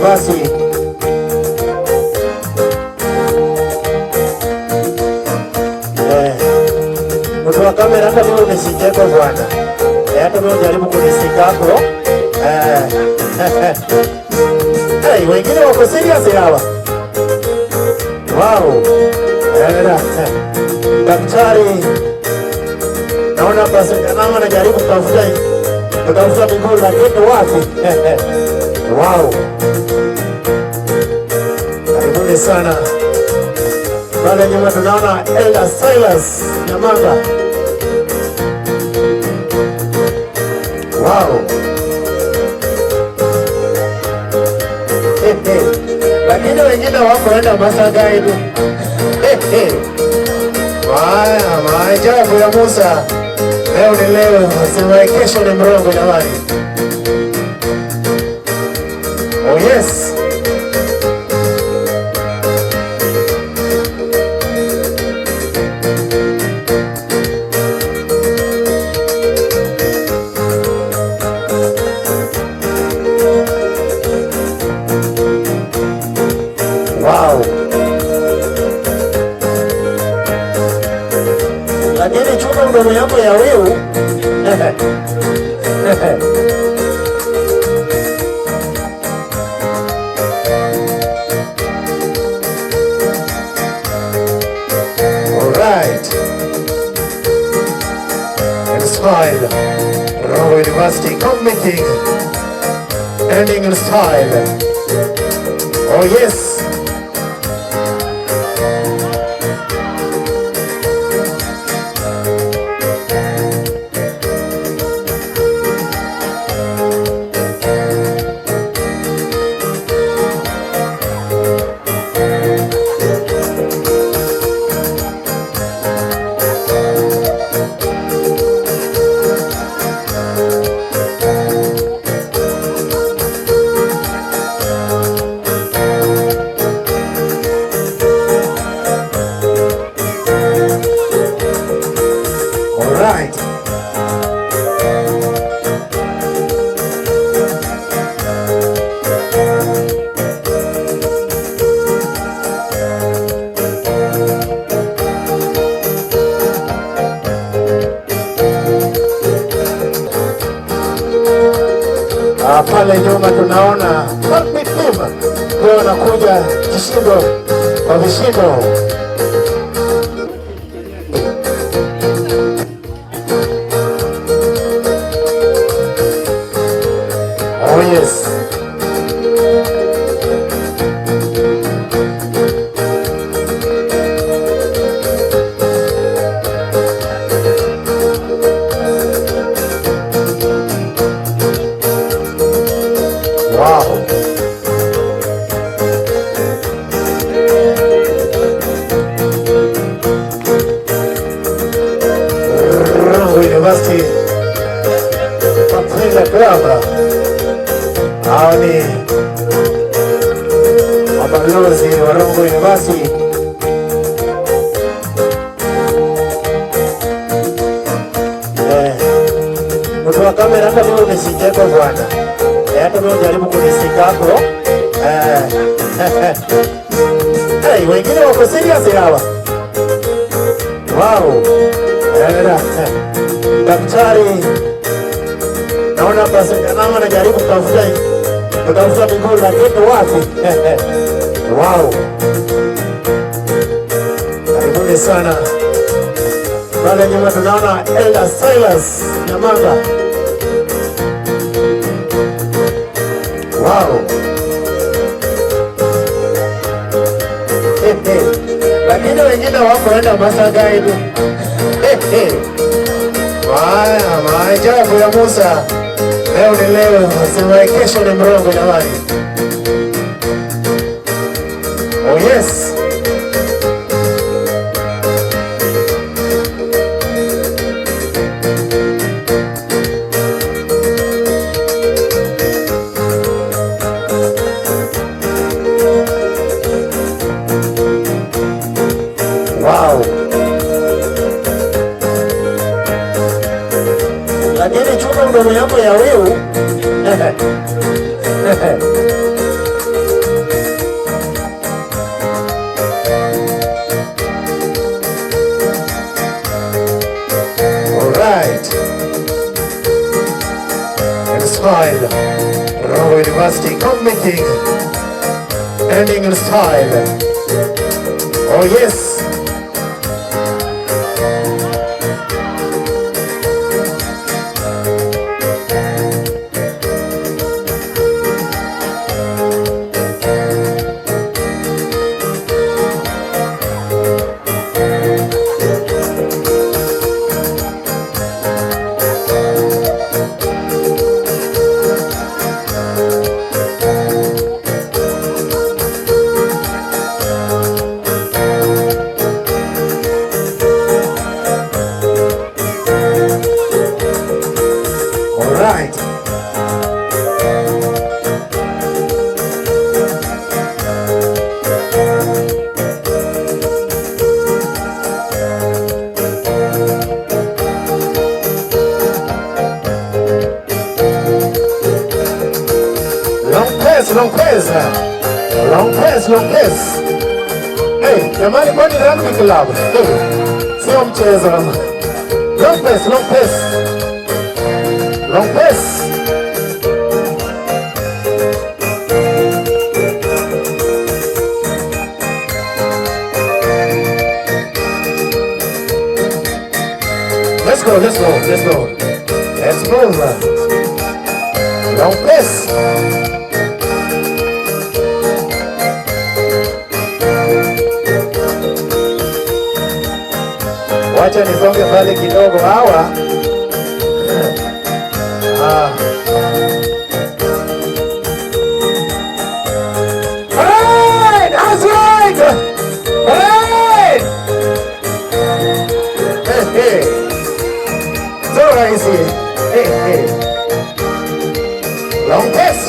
University. Eh, mtu wa kamera, hata mimi unishikeko bwana. Eh, hata mimi ujaribu kunishikako. Eh. Hey, wengine wako serious hawa. Wow. Eh, daktari naona Pastor mama anajaribu kutafuta miguu lakini wapi? Wow. Karibuni sana. Pale nyuma tunaona Elder Silas Nyamanga. Wow. Lakini wengine wakoenda Masagai tu. Haya, maajabu ya Musa. Leo ni leo, sema kesho ni mrongo jamani. Oh yes. Wow. Lakini chunga mdomo yako ya wiu. All right. And style. Rongo University committing. Ending in style. Oh yes. All right. Ah, pale nyuma tunaona Pulpit Team ndio wanakuja kishindo kwa vishindo. Oh yes. Wow. Rongo University Pathfinder Club. Hao ni mabalozi wa Rongo University. Eh, mtu wa kamera, hata mimi unishikeko bwana. Eh, hata mimi ujaribu kunishikako. Eh. Hey, wengine wako serious hawa. Wow. Eh, daktari naona Pastor mama anajaribu kutafuta miguu lakini wapi? Wow. Karibuni sana. Pale nyuma tunaona Elder Silas Nyamanga. Wow. Lakini wengine wakoenda Masagai tu. Haya, maajabu ya Musa. Leo ni leo, sema kesho ni mrongo jamani. Oh yes. Wow. Lakini chunga mdomo yako ya wiu. style. Rongo University camp meeting ending in style. Oh yes. All right. Long pace, long pace. Long pace, long pace. Hey, jamani, kwani rugby club? Hey, sio mchezo. Long pace, long pace. Long pace. Let's go, let's go, let's go. Let's move. Long pace. Wacha nisonge pale kidogo hawa. Ah. Alright, that's right. Alright. Hey, hey. So rahisi. Hey, hey. Long pace.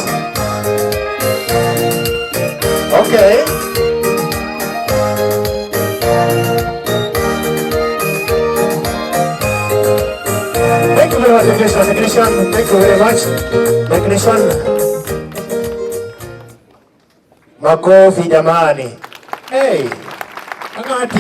Okay. Thank you very much, technician. Technician, thank you very much. Technician. Makofi jamani. Hey. Angati.